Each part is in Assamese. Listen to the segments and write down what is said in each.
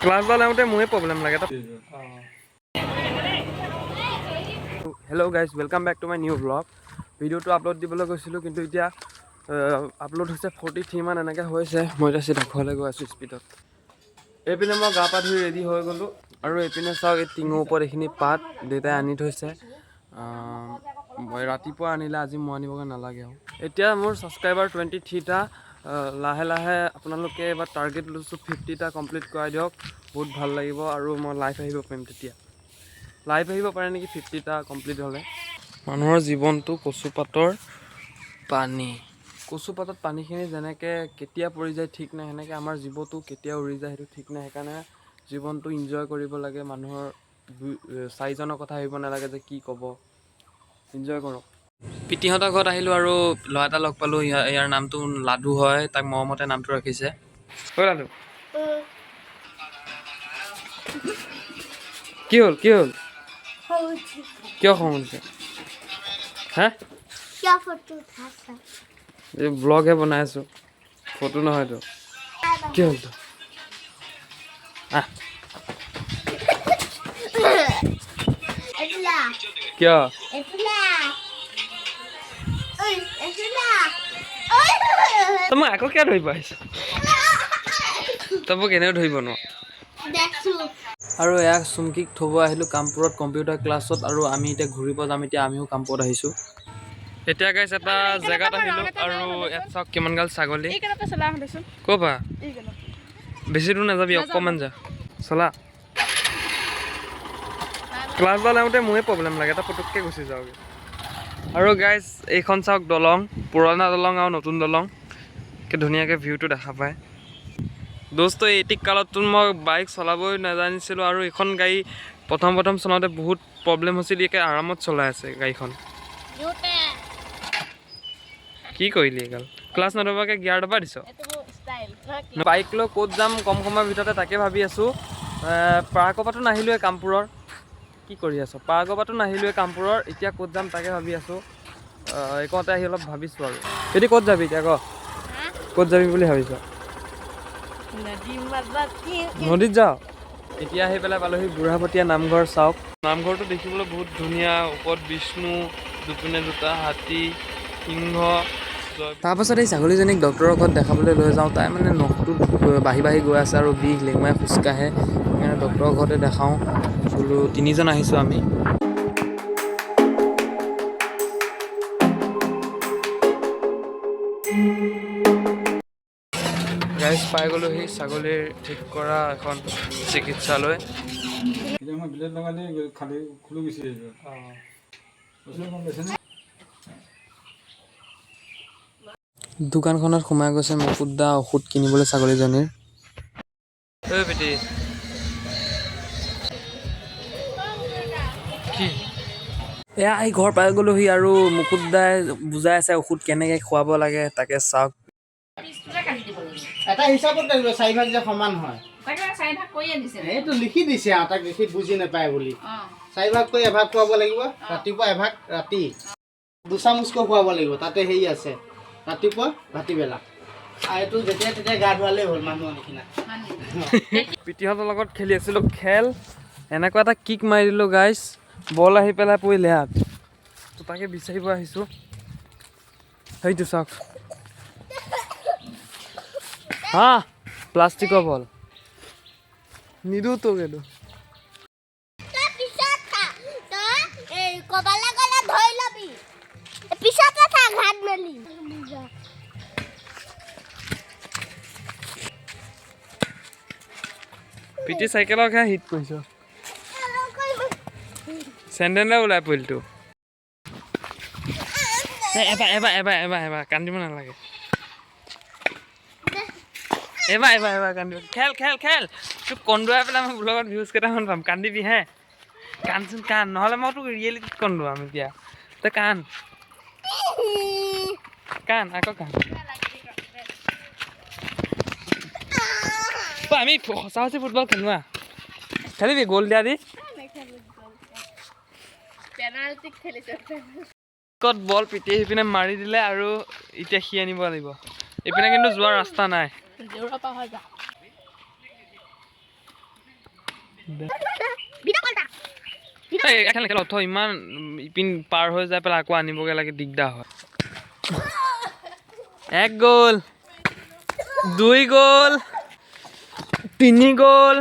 ক্লাছডাল আহোঁতে মোৰে প্ৰব্লেম লাগে। Hello guys, welcome back to my new vlog. ভিডিঅ'টো আপলোড দিবলৈ গৈছিলোঁ, কিন্তু এতিয়া আপলোড হৈছে 43 মান এনেকৈ হৈছে। মই এতিয়া চিধা ঘৰলৈ গৈ আছোঁ স্পীডত। এইপিনে মই গা পা ধুই ৰেডি হৈ গ'লোঁ আৰু এইপিনে চাওক, এই টিঙৰ ওপৰত এইখিনি পাত দেউতাই আনি থৈছে। মই ৰাতিপুৱা আনিলে, আজি মই আনিবগৈ নালাগে। আৰু এতিয়া মোৰ ছাবস্ক্ৰাইবাৰ 23টা। লাহে লাহে আপোনালোকে এবাৰ টাৰ্গেট লৈছোঁ, 50টা কমপ্লিট কৰাই দিয়ক, বহুত ভাল লাগিব আৰু মই লাইভ আহিব পাৰিম তেতিয়া। লাইভ আহিব পাৰে নেকি 50টা কমপ্লিট হ'লে? মানুহৰ জীৱনটো কচুপাতৰ পানী। কচুপাতত পানীখিনি যেনেকৈ কেতিয়া পৰি যায় ঠিক নাই, সেনেকৈ আমাৰ জীৱটো কেতিয়া উৰি যায় সেইটো ঠিক নাই। সেইকাৰণে জীৱনটো ইনজয় কৰিব লাগে। মানুহৰ দুই চাৰিজনৰ কথা ভাবিব নালাগে যে কি ক'ব। ইনজয় কৰক। পিতিহঁতৰ ঘৰত আহিলোঁ আৰু ল'ৰা এটা লগ পালোঁ। ইয়াৰ নামটো লাডু হয়, তাক মৰমতে নামটো ৰাখিছে। ঐ লাডু, কি হ'ল? কি হ'ল? কিয় খং উঠিছে হা? কিয় ফটো উঠাইছা? এই ব্লগহে বনাই আছোঁ, ফটো নহয়তো। কি হ'ল তোৰ? আহ। এইফালে। কিয়? এইফালে, ঐ এইফালে, ঐ। তই মোক আকৌ কিয় ধৰিব আহিছ? তই মোক এনেও ধৰিব নোৱাৰ। দেখছো। আৰু এয়া চুমকিক থ'ব আহিলোঁ কামপুৰত কম্পিউটাৰ ক্লাছত আৰু আমি এতিয়া ঘূৰিব যাম। এতিয়া আমিও কামপুৰত আহিছোঁ। এতিয়া গাইছ, এটা জেগাত আহিলোঁ আৰু ইয়াত চাওক কিমান গাল ছাগলী। এইকেইটাতে চলা আহোঁ দেচোন। ক'ৰ পৰা? এইকেইটা। বেছি দূৰ নাযাবি, অকণমান যা। চলা। ক্লাছডাল আহোঁতে মোৰে প্ৰব্লেম লাগে, এটা পুটুককৈ গুচি যাওঁগৈ। আৰু গাইজ, এইখন চাওক দলং, পুৰণা দলং আৰু নতুন দলং। কি ধুনীয়াকৈ ভিউটো দেখা পায়। দোস্ত, এইটিক কালততো মই বাইক চলাবই নাজানিছিলোঁ আৰু এইখন গাড়ী প্ৰথম প্ৰথম চলাওঁতে বহুত প্ৰব্লেম হৈছিল। একে আৰামত চলাই আছে গাড়ীখন। কি কৰিলি এইগাল? ক্লাছ নদবাকৈ গিয়াৰ দবা দিছ। এইটো মোৰ ষ্টাইল। বাইক লৈ ক'ত যাম কম সময়ৰ ভিতৰতে, তাকে ভাবি আছোঁ। পাৰ্কৰ পৰাতো নাহিলোৱে কামপুৰৰ। কি কৰি আছ? পাৰ্কৰ পৰাতো নাহিলোৱে কামপুৰৰ। এতিয়া ক'ত যাম তাকে ভাবি আছোঁ। এইকণতে আহি অলপ ভাবিছোঁ। আৰু এতিয়া ক'ত যাবি এতিয়া ক? ক'ত যাবি বুলি ভাবিছ? নদীত যাওঁ। এতিয়া আহি পেলাই পালোহি বুঢ়াপতীয়া নামঘৰ। চাওক, নামঘৰটো দেখিবলৈ বহুত ধুনীয়া। ওপৰত বিষ্ণু, দুপিনে দুটা হাতী, সিংহ। তাৰপাছত এই ছাগলীজনীক ডক্টৰৰ ঘৰত দেখাবলৈ লৈ যাওঁ। তাই মানে নখটো বাঢ়ি বাঢ়ি গৈ আছে আৰু বিষ, লেঙুৱাই খোজকাঢ়ে। সেইকাৰণে ডক্টৰৰ ঘৰতে দেখাওঁ বোলো। তিনিজন আহিছোঁ আমি। গাইজ, পাই গ'লোঁ সেই ছাগলীৰ ঠিক কৰা এখন চিকিৎসালয়। এতিয়া মই ব্লেড লগালে খালি খুলি গুচি আহিব। বস্তুটো গম পাইছেনে? দোকানখনত সোমাই গৈছে মুকুট দা ঔষধ কিনিবলৈ ছাগলীজনীৰ। ঐ বেটি, কি? এয়া আহি ঘৰ পাই গ'লোহি আৰু মুকুট দাই বুজাই আছে ঔষধ কেনেকৈ খুৱাব লাগে, তাকে চাওক। এটা হিচাপত লাগিব, চাৰিভাগ যে সমান হয়। তাকে চাৰিভাগ কৰি আনিছে। এইটো লিখি দিছে আৰু তাক দেখি বুজি নাপায় বুলি। অঁ। চাৰিভাগ কৰি এভাগ খুৱাব লাগিব, ৰাতিপুৱা এভাগ, ৰাতি দুচামুচকৈ খুৱাব লাগিব। তাতে হেৰি আছে, ৰাতিপুৱা ভাটিবেলা। আৰু এইটো যেতিয়া তেতিয়া গা ধুৱালেই হ'ল মানুহৰ নিচিনা। পিতিহঁতৰ লগত খেলি আছিলোঁ খেল, এনেকুৱা এটা কিক মাৰি দিলোঁ গাইজ, বল আহি পেলাই পৰিলে ইয়াত। তো তাকে বিচাৰিব আহিছোঁ। সেইটো চাওক, হা, প্লাষ্টিকৰ বল। নিদিওঁ তোক এইটো। তই পিছত থাক। তই এই ক'বালে গ'লে ধৰি ল'বি। পিছতে থাক হাত মেলি। পিটি চাইকেলকহে হিট কৰিছ, চেণ্ডেলে ওলাই পৰিলতো। এবাৰ এবাৰ এবাৰ এবাৰ এবাৰ কান্দিব নালাগে। এবাৰ এবাৰ এবাৰ কান্দিব। খেল খেল খেল। তোক কন্দুৱাই পেলাই মই ব্লগত ভিউজ কেইটামান পাম। কান্দিবি হে, কান্দচোন, কান, নহ'লে মই তোক ৰিয়েলিটিত কন্দুৱাম এতিয়া। তই কান, কান, আকৌ কান। অ, আমি সঁচা সঁচি ফুটবল খেলোঁ। আহ, খেলিবি গ'ল দিয়া দি? পেনাল্টিত খেলিছে। ক'ত বল পিটি সেইপিনে মাৰি দিলে আৰু এতিয়া সি আনিব লাগিব। এইপিনে কিন্তু যোৱাৰ ৰাস্তা নাই। জেউৰা পাৰ হৈ যা। এই খেল খেল অথ ইমান ইপিন পাৰ হৈ যাই পেলাই আকৌ আনিবগৈ লাগে, দিগদাৰ হয়। এক গ'ল, দুই গ'ল, তিনি গ'ল।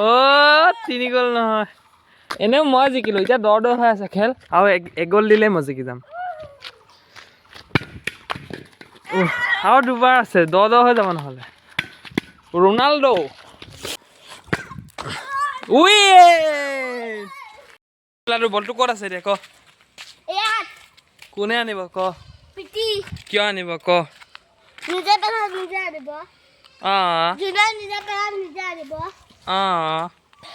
অ' তিনি গ'ল নহয়, এনেও মই জিকিলোঁ। এতিয়া 10-10 হৈ আছে খেল, আৰু এক গ'ল দিলেই মই জিকি যাম। উহ, আৰু দুবাৰ আছে, 10-10 হৈ যাব নহ'লে। ৰোনাল্ডো উই বলটো ক'ত আছে এতিয়া ক? ইয়াত। কোনে আনিব ক? পিটি। কিয় আনিব ক? নিজে পেলাই নিজে আনিব। অঁ। যোনে নিজে পেলাই নিজে আনিব। অঁ,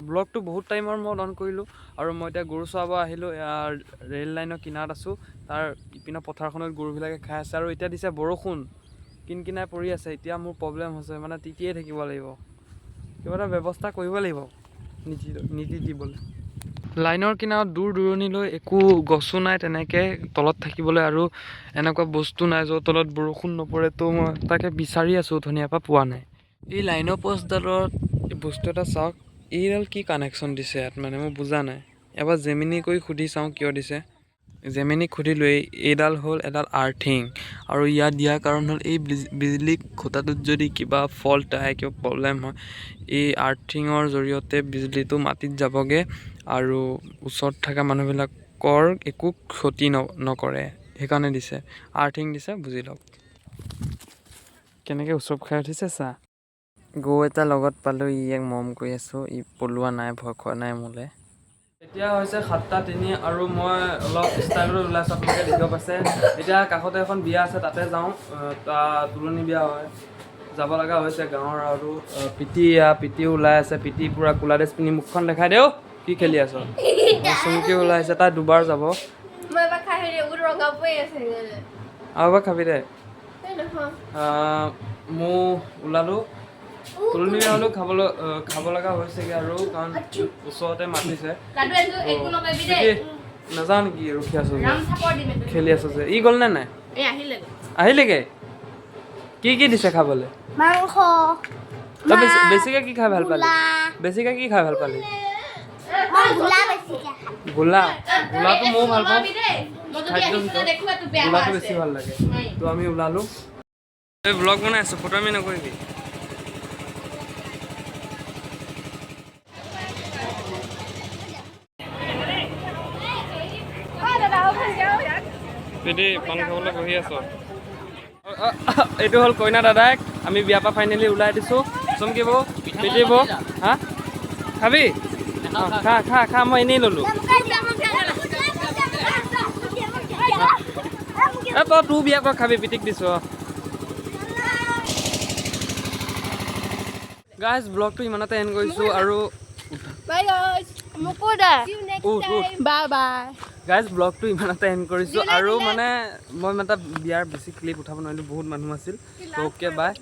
ব্লগটো বহুত টাইমৰ মূৰত অন কৰিলোঁ আৰু মই এতিয়া গৰু চৰাব আহিলোঁ। ইয়াৰ ৰেল লাইনৰ কিনাৰত আছোঁ, তাৰ ইপিনৰ পথাৰখনত গৰুবিলাকে খাই আছে। আৰু এতিয়া দিছে বৰষুণ, কিনকিনাই পৰি আছে। এতিয়া মোৰ প্ৰব্লেম হৈছে, মানে তিতিয়ে থাকিব লাগিব। কিবা এটা ব্যৱস্থা কৰিব লাগিব নিতিতিবলৈ। লাইনৰ কিনাৰত দূৰ দূৰণিলৈ একো গছো নাই তেনেকৈ তলত থাকিবলৈ, আৰু এনেকুৱা বস্তু নাই য'ৰ তলত বৰষুণ নপৰে। তো মই তাকে বিচাৰি আছোঁ, ধুনীয়াৰ পৰা পোৱা নাই। এই লাইনৰ পষ্টডালত বস্তু এটা চাওক, এইডাল কি কানেকশ্যন দিছে ইয়াত, মানে মই বুজা নাই। এবাৰ জেমিনি কৰি সুধি চাওঁ কিয় দিছে। জেমিনিক সুধিলোঁ, এইডাল হ'ল এডাল আৰ্থিং, আৰু ইয়াত দিয়াৰ কাৰণ হ'ল এই বিজুলী খুঁটাটোত যদি কিবা ফল্ট আহে, কিবা প্ৰব্লেম হয়, এই আৰ্থিঙৰ জৰিয়তে বিজুলীটো মাটিত যাবগৈ আৰু ওচৰত থকা মানুহবিলাকৰ একো ক্ষতি নকৰে, সেইকাৰণে দিছে আৰ্থিং দিছে। বুজি লওক কেনেকৈ উচপ খাই উঠিছে চা। গৰু এটা লগত পালোঁ, ইয়াক মৰম কৰি আছোঁ। ই পলোৱা নাই, ভয় খোৱা নাই মোলৈ। এতিয়া হৈছে 7:03 আৰু মই অলপ ষ্টাইলত ওলাইছোঁ, আপোনালোকে দেখিব পাইছে। এতিয়া কাষতে এখন বিয়া আছে, তাতে যাওঁ। তুলনি বিয়া হয়, যাব লগা হৈছে গাঁৱৰ। আৰু পিটি, এয়া পিটি ওলাই আছে। পিটি পূৰা ক'লা ড্ৰেছ পিন্ধি, মুখখন দেখাই দেও, কি খেলি আছ? চুমকি ওলাইছে, তাই দুবাৰ যাব। মই এবাৰ খাই হেৰি উঠ ৰঙা পৰি আছে। আৰু এবাৰ খাবি দে। এই নহয়। মোৰ ওলালোঁ, তুলনি বিয়া হ'লেও খাবলৈ খাব লগা হৈছেগৈ আৰু, কাৰণ ওচৰতে মাতিছে। লাডু এইটো একো নকৰিবি দেই। পিটি, নাযাওঁ নেকি? ৰখি আছো যে। ৰাম থাপৰ দিম এইটো। খেলি আছো যে, ই গ'ল নে নাই? এই আহিলে। আহিলেগে। কি কি দিছে খাবলৈ? মাংস। তই বেছিকে কি খাই ভাল পালি? গোলা। বেছিকে কি খাই ভাল পালি? মই গোলা বেছিকে খাওঁ। গোলা, গোলাটো ময়ো ভাল পাওঁ। নকৰিবি দেই। মই যদি খাদ্যৰ আহিছো ভিতৰত দেখুৱা তোৰ বেয়া গোলাটো হৈ বেছি আছে। ভাল লাগে। তো আমি ওলালো। এই ব্লগ বনাই আছো, ফটো আমি নকৰিবি। দিদি পাণ খাবলৈ বহি আছ। এইটো হ'ল কইনা দাদাক। আমি বিয়াৰ পৰা ফাইনেলি ওলাই দিছোঁ। চুমকি বৌ, পিটি বৌ, হা খাবি? অ, খা খা খা, মই এনেই ল'লোঁ। এ তই তোৰ বিয়া তই খাবি, পিটিক দিছোঁ। অ গাইজ, ব্লগটো ইমানতে এণ্ড কৰিছোঁ আৰু বাই গাইজ, মোকো দে। উঠ উঠ। Bye bye. Guys, ব্লগটো ইমানতে এণ্ড কৰিছোঁ আৰু মানে মই মানে বিয়াৰ বেছি ক্লিপ উঠাব নোৱাৰিলোঁ, বহুত মানুহ আছিল। Okay bye.